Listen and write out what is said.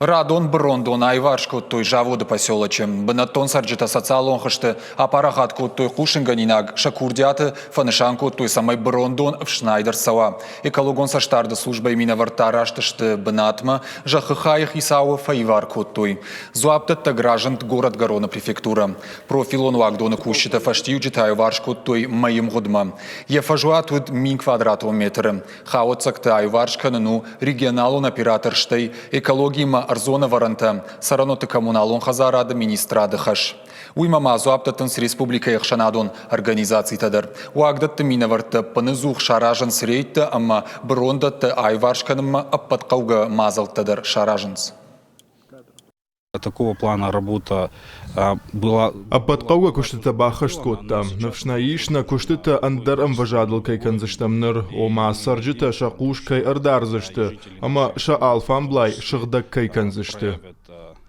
Радон бырондон аиварс кодтой заводы поселочы. Бынӕттон цӕрджытӕ социалон хызты апарахат кодтой хъусынгӕнинаг, сӕ курдиаты фӕнысан кодтой, цӕмӕй бырондон ӕфснайд ӕрцӕуа. Экологон цӕстдарды службӕйы минӕвӕрттӕ араст сты бынатмӕ, зӕххы хайы хицауы фӕивар кодтой. Дзуапдӕттӕг разынд горӕтгӕроны префектурӕ. Профилон уагдоны кусджытӕ фӕстиуджытӕ аиуварс кодтой мӕйы мгъуыдмӕ. Йӕ фӕзуат уыд 1000 квадратон метры. Хауӕццӕгтӕ аиуварс кӕнын у регионалон оператор, стӕй экологимӕ ӕрдзон ӕвӕрӕнтӕ, цӕрӕнуӕтты коммуналон хӕдзарады министрады хӕс. Уыимӕ ма дзуапп дӕттынц республикӕйы ӕхсӕнадон организацитӕ дӕр. Уагдӕтты минӕвӕрттӕ ӕппынӕдзух саразынц рейдтӕ ӕмӕ бырондӕттӕ аиуварс кӕнынмӕ ӕппӕт хъӕугӕ мадзӕлттӕ дӕр саразынц. Такого плана работа была. Ӕппӕт хъӕугӕ куыстытӕ баххӕст кодтам. Ныфс нӕ ис, нӕ куыстытӕ ӕндӕр ӕмвӕзадыл кӕй кӕндзыстӕм ныр, ома цӕрджытӕ сӕ хъус кӕй ӕрдардзысты ӕмӕ сӕ алфамблай сыгъдӕг кӕй кӕндзысты.